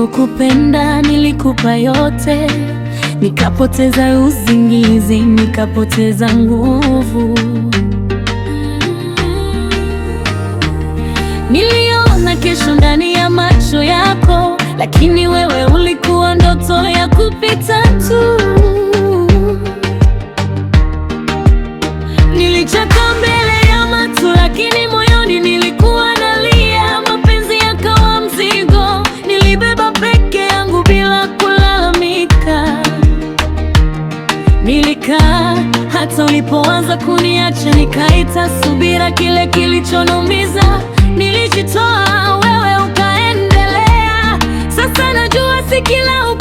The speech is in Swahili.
Nilipokupenda nilikupa yote, nikapoteza usingizi, nikapoteza nguvu. Niliona kesho ndani ya macho yako, lakini wewe ulikuwa ndoto ya kupita tu. Nilicheka mbele ya watu, lakini moyoni nilikuwa nalia. Mapenzi yakawa mzigo, nilibeba peke yangu bila kulalamika. Nilikaa hata ulipoanza kuniacha, nikaita subira kile kilichoniumiza. Nilijitoa, wewe ukaendelea. Sasa najua si kila